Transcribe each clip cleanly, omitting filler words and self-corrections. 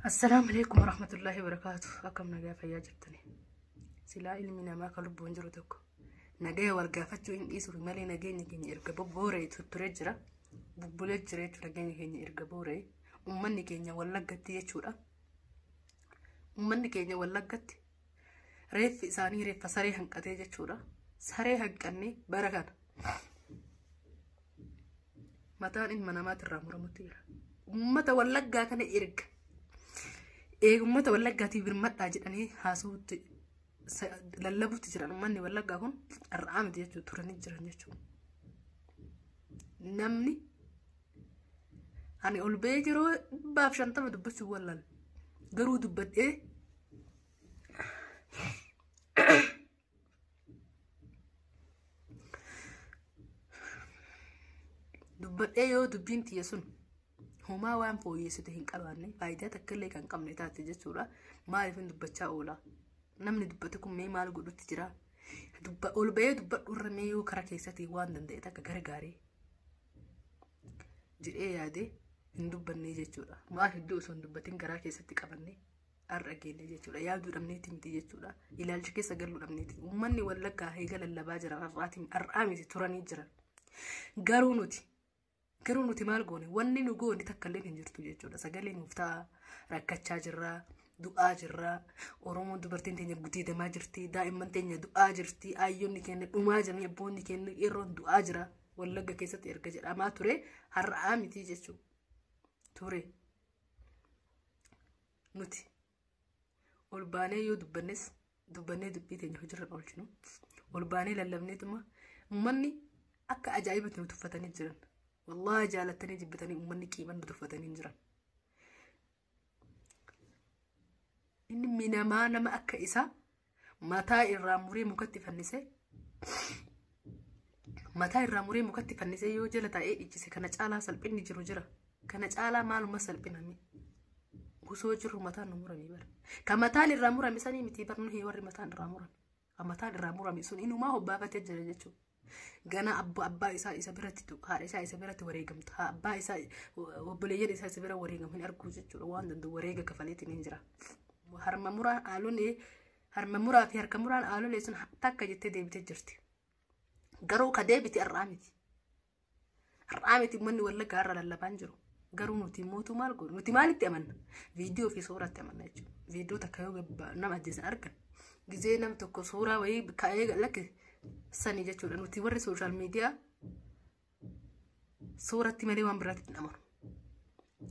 Assalaamu alaikum warahmatullaahi wabarakaatu. Akkam nagaa fayyaa jirtani? Silaa ilmi namaa kan lubbuun jiru tokko nagaya wal gaafachuu hin dhiisuuf malee nageenya keenya erga boora'e turee jira. Bubbulee jira jechuudha nageenya keenya erga boora'e. Uummanni keenya wallaggatti jechuudha. Uummanni keenya wallaggatti reeffi isaanii reeffa saree hanqatee jechuudha. Saree hanqannee bara kana mataan ilma namaatirraa muramutti jira. Uummata wallaggaa kana erga uummata wallaggaatiif birmadhaa jedhanii haasawutti lallabuutti jiran uummanni wallaggaa kun har'aa miti jechuudha turanii jiran jechuudha. Namni ani ol ba'ee yeroo 150 dubbachuu wallaala. Garuu dubbadhee dubbadhee yoo dubbiin tiyya sun homaa waan fooyyessite hin qabaanne faayidaa takka illee kan qabne taate jechuudha. Maaliif hin dubbachaa oola? Namni dubbate kun mee maal godhutti jira? Ol ba'ee dubbadhu irra mee yoo karaa keessatti waan danda'e takka gargaaree jedhee yaadee hin dubbanne jechuudha. Maal hedduu osoo hin dubbatin garaa keessatti qabanne har'a geenne jechuudha. Yaaduu dhabneeti miti jechuudha. Ilaalcha keessa galuu dhabneeti. Uummanni wallaggaa eega lallabaa jiran har'aatiin har'aa miti turanii jiran. Garuu nuti maal goone? Wanni nu goone takka illee hin jirtu jechuudha. Sagalee nuuf ta'a. Rakkachaa jirra. Du'aa jirra. Oromoon dubartiin teenya gudeedamaa jirti. Daa'imman teenya du'aa jirti. Ayyoonni keenya dhumaa jiran. Abboonni keenya qeerroon du'aa jira. Wallagga keessatti erga jedhamaa ture har'aa miti jechuudha. Ture. Nuti ol baanee yoo dubbannes dubbannee dubbii teenya hojiirra oolchinu. Ol baanee lallabneetuma uummanni akka ajaa'ibatti nu tuffatanii jiran. Wallaahi jaalattanii jibbitanii uummanni qiiman nu tuffatanii jiran. Inni minamaa nama akka isaa mataa irraa muree mukatti fannisee mataa irraa muree mukatti fannisee yoo jala taa'ee dhiichise kana caalaa salphinni jiru jira. Kana caalaa maaluma salphiname? Osoo jirru mataan nu murame bara. Kan mataan irraa murame sanii miti bar nuyi warri mataan irraa murame. Kan mataan irraa murame sun inumaa hobbaafatee jira jechuudha. Gana abbaa isaa isa biratti haadha isaa isa biratti wareegamtu abbaa isaa obboleeyyan isaa isa bira wareegamu hin argu jechuudha waan danda'u wareega kafaleetiin hin jira. Harma muraan haalolee harma muraa fi harka muraan haalolee sun takka jettee deebitee jirti. Garuu ka deebite har'aa miti. Har'aa miti uummanni wallaggaa har'a lallabaan jiru. Garuu nuti mootuu maal goonu? Nuti maalitti amanna? Viidiyoo fi suuraatti amanna jechuudha. Viidiyoo takka yoo nama ajjeesan argan gizee nam tokko suuraa wayii ka'ee lakke sani jechuudha. Nuti warri sooshaal miidiyaa suuratti malee waan biraatti hin amanu.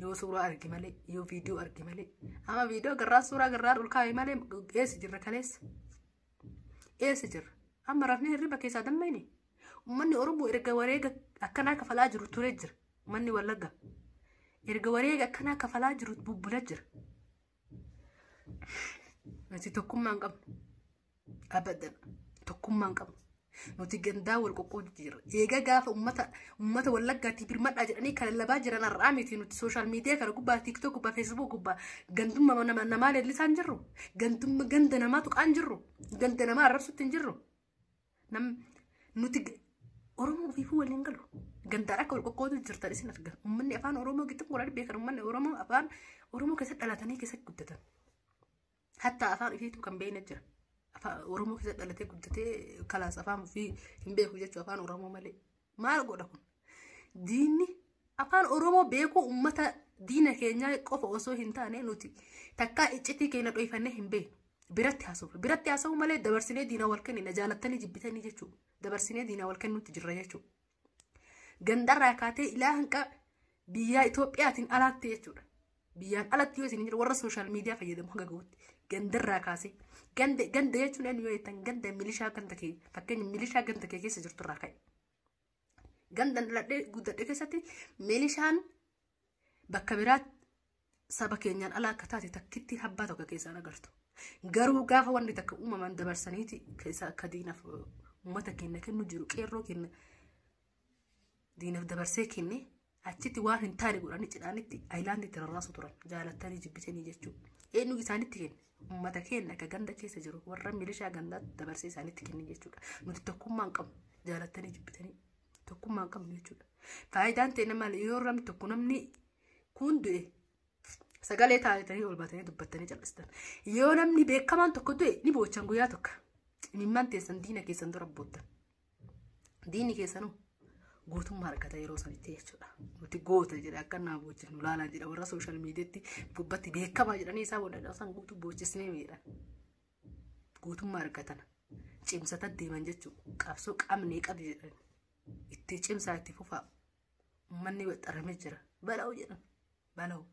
Yoo suuraa arge malee, yoo viidiyoo arge malee. Amma viidiyoo garraa suuraa garraa ol kaa'e malee eessa jirra kaleessa? Eessa jirra? Amma rafnee hirriba keessaa dammayne. Uummanni Oromoo erga wareega akkanaa kafalaa jiru turee jira. Uummanni Wallaggaa erga wareega akkanaa kafalaa jiru bubbulaa jira. Nuti tokkummaa hin qabnu. Abadan tokkummaa hin qabnu. Nuti gandaa wal qoqqoodu jira. Eega gaafa uummata wallaggaatti birmadhaa jedhanii kan lallabaa jiran har'aa miti nuti sooshaal miidiyaa kana gubbaa tiiktook gubbaa feesbuuk gubbaa gandummaa namaa leellisaa hin jirru. Gandummaa ganda namaa tuqaa hin jirru. Ganda namaa arrabsutti hin jirru. Nuti Oromoo ofiifuu waliin galu. Gandaan akka wal qoqqoodu jirtan isin argan. Uummanni afaan Oromoo gixxin godhanii beekan uummanni Oromoo afaan Oromoo keessatti dhalatanii keessatti guddatan. Hatta afaan ofiitu kan beekne jira. Afaan Oromoo keessatti dhalatee guddatee kalaas afaan ofii hin beeku jechuudha afaan Oromoo malee. Maal godha kun? Diinni afaan Oromoo beekuu uummata diina keenyaa qofa osoo hin taane nuti takkaa iccitii keenya dhoyfannee hin beeknu. Biratti haasa'u. Biratti haasa'u malee dabarsinee diina wal kennina jaalattanii jibbitanii jechuudha. Dabarsinee diina wal kennuutti jirra jechuudha. Gandarraa kaatee ilaa hanqa biyya Itoophiyaatiin alaatti jechuudha. Biyyaan alatti yoo isin jiru warra sooshaal miidiyaa fayyadamu hanga gahuutti gandarraa kaasee ganda ganda jechuun eenyu yoo jettan ganda milishaa ganda kee fakkeenya milishaa ganda kee keessa jirtu irraa ka'e. Ganda dhaladhee guddadhee keessatti milishaan bakka biraatti saba keenyaan ala akka taate takkitti habbaa tokko keessaan agartu. Garuu gaafa wanni takka uumaman dabarsaniiti keessa akka diinaaf uummata keenya kennu jiru qeerroo keenya diinaaf dabarsee kenne achitti waan hin taane godhanii cidhaanitti ayilaanditti rarraasu turan jaalattanii jibbitanii jechuudha. Eenyu isaanitti kenne? Uummata keenya akka ganda keessa jiru warra milishaa gandaatti dabarsee isaanitti kenne jechuudha. Nuti tokkummaa hin qabnu jaalattanii jibbitanii tokkummaa hin qabnu jechuudha. Faayidaan ta'e nama yoo namni tokko namni kun du'e Sagalee taatanii ol baatanii dubbattanii callistan. Yoo namni beekamaan tokko du'e ni boochan guyyaa tokko. Imimmaan teessan diina keessan dura boottan. Diinni keessanuu gootummaa argata yeroo sanitti jechuudha. Nuti goota jedha akka naa boochisnu laalaa jedha warra sooshaal miidiyaatti gubbatti beekamaa jedhanii isaa booda isaan guutuu boochisnee miidhan. Gootummaa argatan. Cimsata deeman jechuudha. Qabsoo qabnee qabdi jedhan. Itti cimsaa itti fufaa. Uummanni waxxaramee jira. Bala'u jedhan. Bala'u.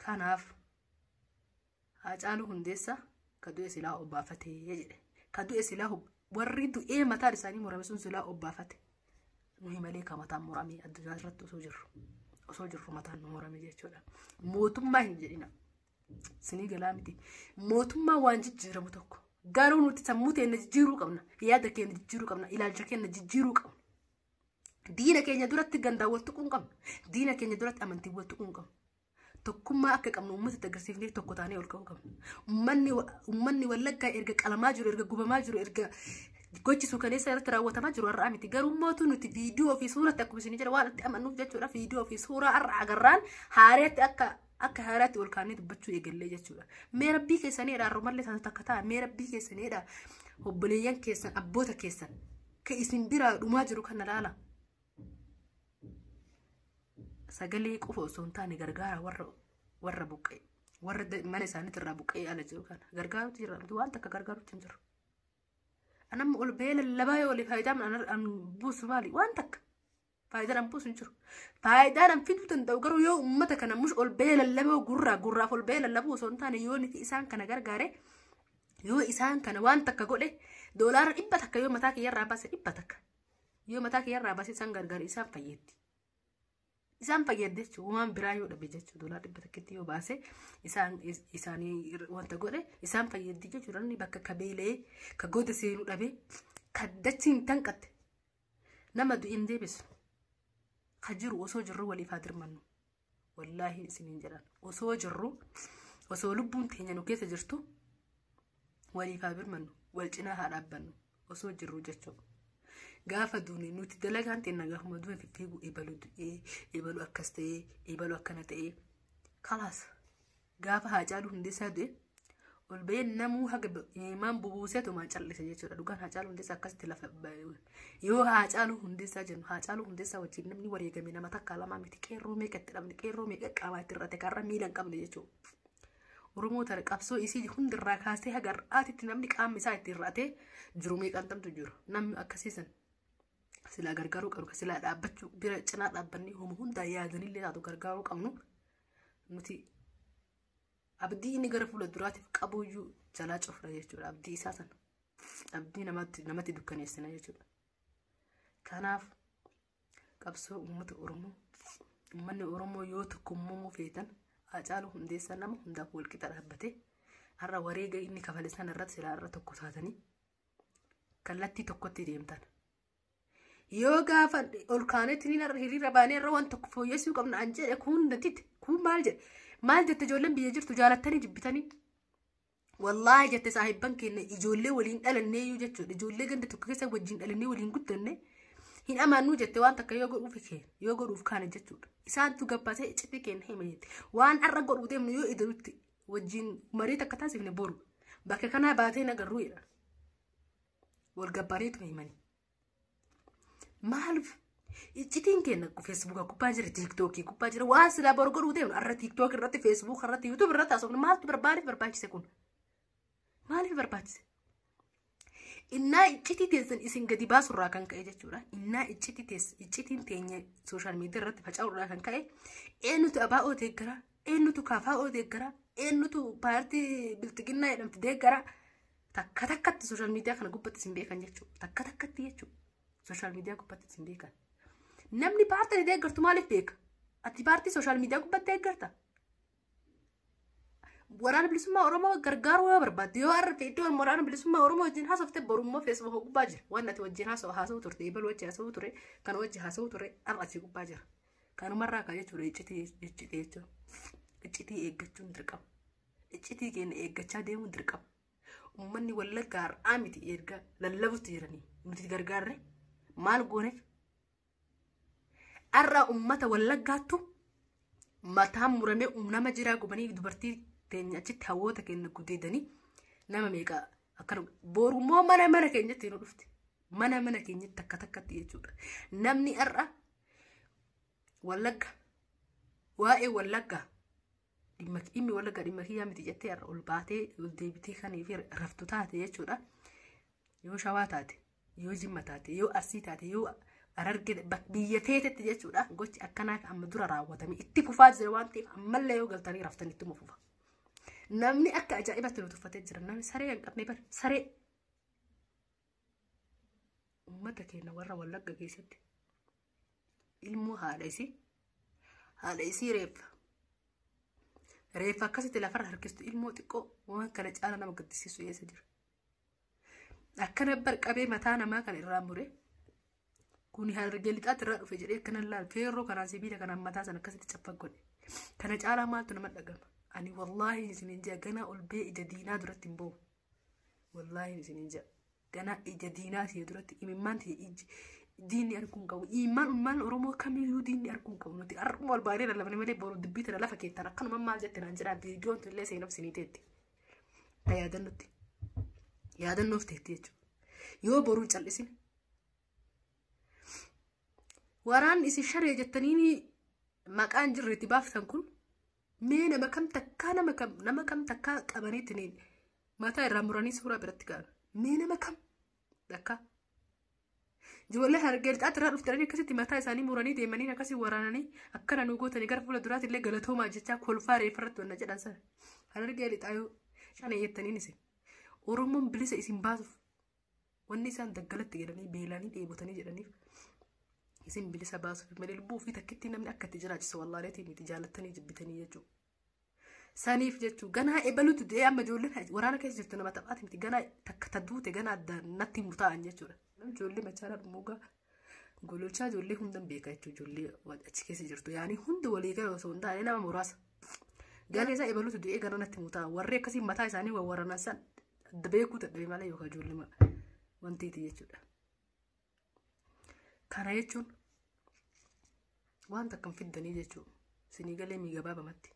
Kanaaf Haacaaluu Hundeessaa ka du'e silaa obbaafatee jedhe. Ka du'e silaa warri du'ee mataan isaanii murame sun silaa obbaafate. Nuyi malee ka mataan murame addunyaa irratti osoo jirru. Osoo jirru mataan nu murame jechuudha. Mootummaa hin jedhina. Sinii galaa miti. Mootummaa waan jijjiiramu tokko. Garuu nuti sammuu teenya jijjiiruu qabna. Yaada keenya jijjiiruu qabna. Ilaalcha keenya jijjiiruu qabna. Diina keenya duratti gandaan wal tuquu hin qabnu. Diina keenya duratti amantii wal tuquu hin qabnu. Tokkummaa akka qabnu uummatatti agarsiifnee tokko taanee ol ka'uu qabna. Uummanni Wallaggaa erga qalamaa jiru, erga gubamaa jiru, erga gochi suukaneessa irratti raawwatamaa jiru har'aa miti. Garuu mootu nuti viidiyoo fi suuratti akkuma isin jedha waan itti amannuuf jechuudha. Viidiyoo fi suuraa har'a agarraan haareetti akka haaraatti ol kaanee dubbachuu eegallee jechuudha. Mee rabbii keessaniidha har'umallee taatu takka ta'a. Mee rabbii keessaniidha obboleeyyan keessan abboota keessan ka isin biraa dhumaa jiru kana laala. Sagalee qofa osoo hin taane gargaara warra buqqee warra mana isaaniitti irraa buqqee ala jiru kana gargaaruutti jira nuti waan takka gargaaruutti hin jiru. Anamma ol bahee lallabaa yoo oli faayidaan an buusu maali waan takka faayidaan an buusu hin jiru. Faayidaan an fiduu danda'u garuu yoo uummata kana mush ol bahee lallabaa gurraa gurraaf ol bahee lallabuu osoo hin taane yoo nuti isaan kana gargaare yoo isaan kana waan takka godhe doolaara 100 yoo mataa kiyyarraa baase 100 yoo mataa kiyyarraa baase isaan gargaare isaan fayyaddi. Isaan fayyadde jechuun waan biraa yoo dhabe jechuudha. Doolaara 100 yoo baase isaanii wanta godhe isaan fayyaddi jechuudha. Inni bakka ka beela'ee ka goda seenuu dhabe ka dachiin tanqatte nama du'e hin deebisu. Ka jiru osoo jirru waliif haa dirmannu. Wallaahi isiniin jedhan osoo jirru osoo lubbuun teenya nu keessa jirtu waliif haa birmannu wal cinaa haa dhaabbannu osoo jirru jechuudha. Gaafa duune nuti dalagaan teenya gaafuma duune fiffiigu ebalu du'ee ebalu akkas ta'ee ebalu akkana ta'ee kalaas gaafa Haacaaluu Hundeessaa du'e ol bahee namuu haga imaan bubuuseetumaan callise jechuudha. Dhugaan Haacaaluu Hundeessaa akkasitti lafa yoo Haacaaluu Hundeessaa jennu Haacaaluu Hundeessaa wajjin namni wareegame nama takka lamaa miti qeerroo meeqa itti dhabne qeerroo meeqa qaamaa itti irrate karra miila hin qabne jechuudha. Oromoo tana qabsoo isii hundirraa kaasee haga har'aatitti namni qaamni isaa itti irratee jiru meeqaan tamtu jiru namni akkasiisan silaa gargaaruu qabnu silaa dhaabbachuu bira cinaa dhaabbannee hooma hundaa yaadanillee taatu gargaaruu qabnu nuti abdii inni gara fuula duraatiif qabuyyuu jalaa cufna jechuudha. Abdii isaa sana abdii namatti dukkaneessina jechuudha. Kanaaf qabsoo uummata Oromoo uummanni Oromoo yoo tokkummaa feetan Haacaaluu Hundeessaa nama hundaaf walqixa dhaabbatee har'a wareega inni kafale sana irratti silaa irra tokko taatanii kallattii tokkotti deemtan. Yoo gaafa ol kaanetti ni hiriira baanee irra waan tokko fooyyessuu qabna an jedhe kun natitti kun maal jedhe maal jette ijoolleen biyya jirtu jaalattanii jibbitanii wallaahi jette saahibban keenya ijoollee waliin dhalannee iyyuu jechuudha ijoollee ganda tokko keessa wajjin dhalannee waliin guddanne hin amaannuu jette waan takka yoo godhuuf keenya yoo godhuuf kaane jechuudha isaantu gabbaasee iccitii keenya hima jette waan har'a godhuu deemnu yoo idalutti wajjin marii takka taasifne boru bakka kanaa baatee nagarruu jedha wal gabbareetuma himanii. Maaliif iccitiin keenya feesbuuka gubbaa jira tiiktookii gubbaa jira waan silaa boru godhuu deemnu har'a tiiktook irratti feesbuuk irratti yuutuub irratti haasofnu maaltu maaliif barbaachise kun maaliif barbaachise? Innaa iccitii teessan isin gadi baasurraa kan ka'e jechuudha. Innaa iccitii teessan iccitiin teenya sooshaal miidiyaa irratti faca'urraa kan ka'e eenyutu abaa'oo deeggaraa eenyutu kaafaa'oo deeggaraa eenyutu paartii bilxiginnaa jedhamti deeggaraa takka takkatti sooshaal miidiyaa kana gubbatti isin beekan jechuudha. Takka takkatti jechuudha. Sooshaal miidiyaa gubbatti isin beekan. Namni paartii deeggartu maaliif beeka? Ati paartii sooshaal miidiyaa gubbatti deeggarta? Waraana bilisummaa Oromoo gargaaruu yoo barbaadde yoo har'a iddoo waraana bilisummaa Oromoo wajjin haasofte borummoo feesbuuka gubbaa jira. Waan ati wajjin haasa'uu turte eebalu wajjin haasa'uu ture kan wajjin haasa'uu ture har'a asii gubbaa jira. Kanumarraa kaa jechuudha iccitii jechuudha. Iccitii eeggachuun dirqama. Iccitii keenya eeggachaa deemuun dirqama. Uummanni Wallaggaa har'aa miti erga lallabutti jiranii nuti gargaarre maal gooneef? Har'a uummata Wallaggaattu Mataan muramee nama jiraa gubanii dubartii teenya achitti hawwoota keenya gudeedanii nama meeqa akkana borummoo mana mana keenyatti nu dhufti. Mana mana keenyatti takka takkatti jechuudha. Namni har'a Wallagga waa'ee Wallagga dhimmi Wallagga dhimma kiyyaa miti jettee har'a ol baatee ol deebitee kanii fi raftu taate jechuudha. Yoo Shawaa taate, yoo Jimma taate, yoo Arsii taate, yoo Harargee biyya feetetti jechuudha. Gochi akkanaa amma dura raawwatame itti fufaa jira waan ta'eef ammallee yoo galtanii raftan ittuma fufa. Namni akka ajaa'ibatti nu tuffatee jira. Namni saree hin qabne bara saree. Uummata keenya warra Wallagga keessatti ilmoo haadha isii reeffa akkasitti lafarra harkistu ilmoo xiqqoo waan kana caala nama gaddisiisu eessa jira. Akkana bar qabee mataa namaa kana irraa mure kuni Harargee Lixaatti irraa dhufe jedhee akkana laal feerroo kanaan sibiila kanaan mataa sana akkasitti caffan godhe. Kana caalaa maaltu nama dhagama? Ani wallaahi isiniin jea, ganaa ol bee ija diinaa duratti hin boo'u. Wallaahi isiniin jea, ganaa ija diinaa si'e duratti imimmaan ta'e iji diinni arguu hin qabu. Imaan ummaan Oromoo kamiyyuu diinni arguu hin qabu. Nuti har'uma ol baanee lallabne malee boru dubbii tana lafa keettan akkanuma maal jette naan jedhaa, viidiyoon tun illee seenuuf isinii teetti. Ta yaadannutti. Yaadannoof teetti jechuudha. Yoo boruu cal'isin. Waraanni isin sharee jettanii maqaan jirre itti baaftan kun mee nama kam takkaa qabaniitti mataa irraa muranii suuraa biratti ka'an? Mee nama kam takkaa? Ijoollee Harargee Lixaatti irraa dhuftanii akkasitti mataa isaanii muranii deemanii akkasii waraananii akkana nu gootanii gara fuula duraatti illee galatoomaa jechaa kolfaa reeffarratti wanna jedhan sana. Harargee Lixaa yoo shana jettaniin isin. Oromoon bilisa isin baasuuf wanni isaan daggalatti jedhanii beelanii dheebotanii jedhaniif isin bilisa baasuuf malee lubbuu ofii takkitti namni akka itti jiraachisu wallaaleetii miti, jaalattanii jibbitanii jechuudha. Saniif jechuun ganaa ebalutu du'ee amma ijoolleen waraana keessa jirtu nama taphaati miti, ganaa takka taduute ganaa natti murtaa'an jechuudha. Ijoollee Machaara, Dhummuugaa, Gololchaa, ijoollee hundan beeka jechuudha, ijoollee achi keessa jirtu yaani hundi walii gara osoo hin taane nama muraasa. Gana isaa ebalutu du'ee gara natti murtaa'a, warri akkasii mataa isaanii wawwaranan san adda beekuu dadhabe malee yookaan ijoollee wantiiti jechuudha. Kana jechuun waan takka hin fiddanii jechuudha. Sinii galee mii gabaabamatti.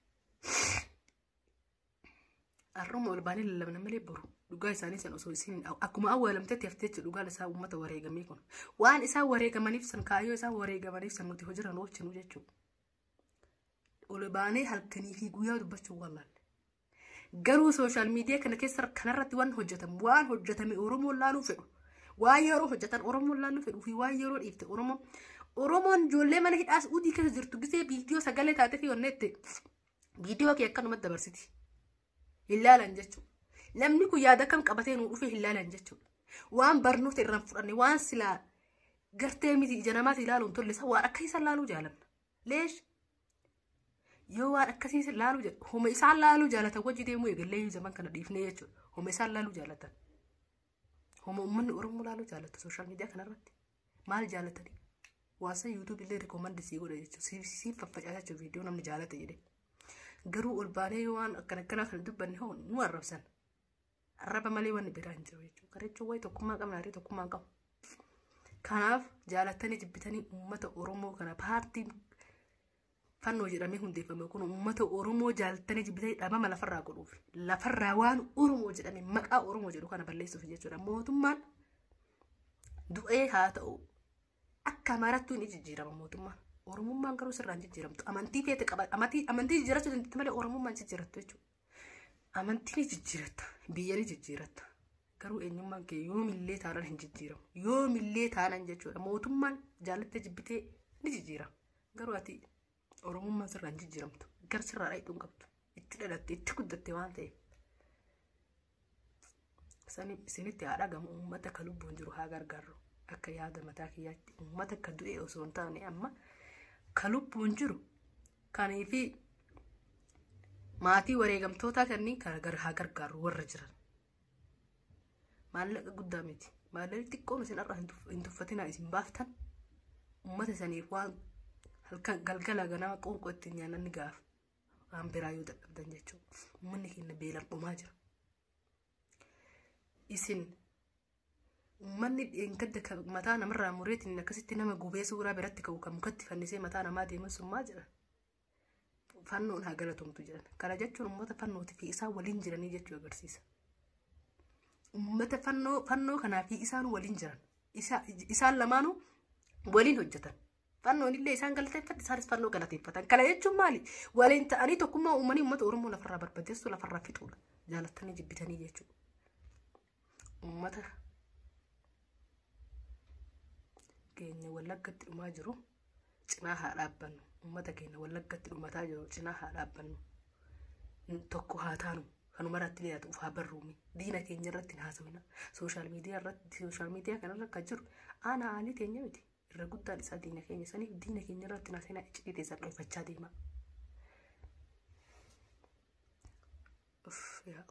Har'uma ol baanee lallabna malee boru dhugaa isaanii san osoo isin akkuma awwaalamtetti haftee jechuudha, dhugaan isaa uummata wareegamee kun. Waan isaan wareegamaniif san, kaayyoo isaan wareegamaniif san nuti hojiirra oolchinu jechuudha. Ol baanee halkanii fi guyyaa dubbachuu wallaalle. Garuu social media kana keessa kanarratti waan hojjetamu, waan hojjetame Oromoon laaluu fedhu. Waan yeroo hojjetan Oromoon laaluu fedhuu fi waan yeroo dhiifte Oromoon ijoollee mana hidhaas udii keessa jirtu gisee viidiyoo sagalee taatee fi onneette viidiyoo kee akkanumatti dabarsiti. Hin laalan jechuudha. Namni kun yaada kam qabatee nuu dhufee hin laalan jechuudha. Waan barnoota irraan fudhanne, waan silaa gartee miti ija namaati ilaaluun tolle isa waan akka isaan laaluu jaalanna. Leesh yoo waan akkasii laaluu jedhu homa isaan laaluu jaalatan wajji deemuu eegallee zaman kana dhiifnee jechuudha. Homa isaan laaluu jaalatan. Homa uummanni Oromoo laaluu jaalatu social media kanarratti. Maal jaalatanii? Waasa YouTube illee recommend sii godha jechuudha. Siif faffacaasa jechuudha viidiyoo namni jaalate jedhee. Garuu ol baanee waan akkana akkanaa kana dubbanne hoo nu arrabsan. Arraba malee wanni biraa hin jiru jechuudha. Kana jechuun wayi tokkummaa qabna, haree tokkummaa hin qabu. Kanaaf jaalattanii jibbitanii uummata Oromoo kana paartiin fannoo jedhamee hundeeffame kun uummata Oromoo jaalattanii jibbitanii dhabama lafarraa godhuuf, lafarraa waan Oromoo jedhame, maqaa Oromoo jedhu kana balleessuuf jechuudha. Mootummaan du'ee haa ta'u akka amaarattuu ni jijjiirama mootummaan. Oromummaan garuu sirraan jijjiiramtu. Amantii feete qaba. Amantii jijjiirachuu dandeetti malee Oromummaan jijjiirattu jechuudha. Amantii ni jijjiiratta. Biyya ni jijjiiratta. Garuu eenyummaan kee yoomillee taanaan hin jijjiiramu. Yoomillee taanaan jechuudha. Mootummaan jaalattee jibbitee ni jijjiirama. Garuu ati Oromummaan sirraan jijjiiramtu. Gar sirraa dhayxuu hin qabdu. Itti dhalatte, itti guddatte waan ta'eef. Isinitti haa dhagamu, uummata akka lubbuun jiru haa gargaarru. Akka yaada mataa kiyyaatti uummata akka du'e osoo hin taane amma ka lubbuun jiru kanii fi maatii wareegamtootaa kanneen kan haa gargaaru warra jiran. Maallaqa guddaa miti. Maallaqni xiqqoon isin har'a hin tuffatinaa isin baaftan uummata saniif waan halkan galgala ganama qoonqoo ittiin nyaannan ni gaafa. Waan biraa yoo dadhabdan jechuudha. Uummanni keenya beelaan dhumaa jira. Isin uummanni dheengadda mataa namarraa mureetiin akkasitti nama gubee suuraa biratti ka'u kan mukatti fannisee mataa namaa deeman sun maal jedha? Fannoon haa galatomtu jedhan. Kana jechuun uummata fannootii fi isaan waliin jiranii jechuu agarsiisa. Uummata fannoo kanaa fi isaan waliin jiran. Isaan lamaanuu waliin hojjetan. Fannoon illee isaan galateeffatan, isaanis fannoo galateeffatan. Kana jechuun maali? Waliin ta'anii tokkummaa uumanii uummata Oromoo lafarraa barbadeessu, lafarraa fixuudha. Jaalattanii jibbitanii jechuudha. Uummata keenya Wallaggatti dhumaa jiru cinaa haa dhaabbannu. Uummata keenya Wallaggatti dhumataa jiru cinaa haa dhaabbannu. Tokko haa taanu. Kanuma irratti dhiyaatu uf haa barruumi. Diina keenya irratti hin haasawina. Social media irratti, social media kanarra kan jiru aanaa aalii teenya miti. Irra guddaan isaa diina keenya saniif diina keenya irratti hin haasawina, iccitii teessan dhoofachaa deema. Uff, yaa